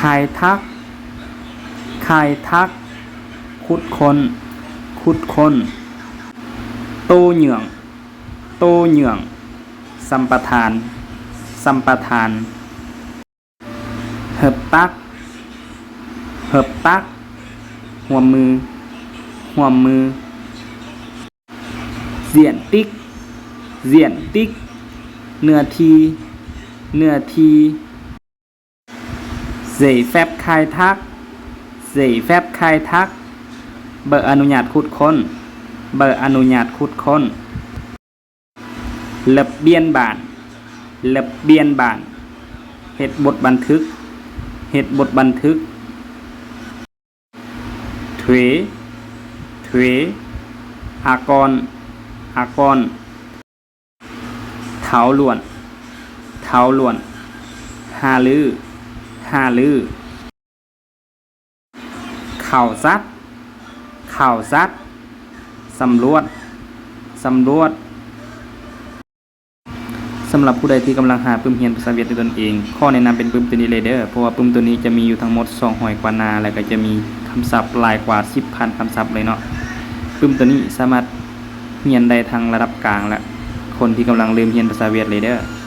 ຄາຍທັກ ຄາຍທັກ ຂຸດຄົ້ນ ຂຸດຄົ້ນ. ໂຕເຫຍື່ອງ ໂຕເຫຍື່ອງ ສຳປະທານ ສຳປະທານ. ເຮີບຕັກ ເຮີບຕັກ ຮ່ວມມື ຮ່ວມມື. ຈຽນຕິກ ຈຽນຕິກ ເນື້ອທີ່ ເນື້ອທີ່. ເຈແຟັບຄາຍທັກ ເຈແຟັບຄາຍທັກ ໃບອະນຸຍາດຂຸດຄົ້ນ ໃບອະນຸຍາດຂຸດຄົ້ນ. ລະບຽນບານ ລະບຽນບານ ເຮັດບົດບັນທຶກ ເຮັດບົດບັນທຶກ. ເທວ ເທວ ອາກອນ ອາກອນ. ເທົາລ້ວນ ເທົາລ້ວນ ຫາລື ຫາລື. ເຂົ້າຈັດ ເຂົ້າຈັດ ສຳຫຼວດ ສຳຫຼວດ. ສຳລັບຜູ້ໃດທີ່ກຳລັງຫາປຶ້ມຮຽນພາສາຫວຽດດ້ວຍຕົນເອງ, ຂໍແນະນຳເປັນປຶ້ມໂຕນີ້ເລີຍເດີ້, ເພາະວ່າປຶ້ມໂຕນີ້ຈະມີຢູ່ທັງໝົດສອງຮ້ອຍກວ່າໜ້າ ແລ້ວກໍຈະມີຄຳສັບຫຼາຍກວ່າສິບພັນຄຳສັບເລີຍເນາະ. ປຶ້ມໂຕນີ້ສາມາດຮຽນໄດ້ທັງລະດັບກາງ ແລະ ຄົນທີ່ກຳລັງເລີ່ມຮຽນພາສາຫວຽດເລີຍເດີ້.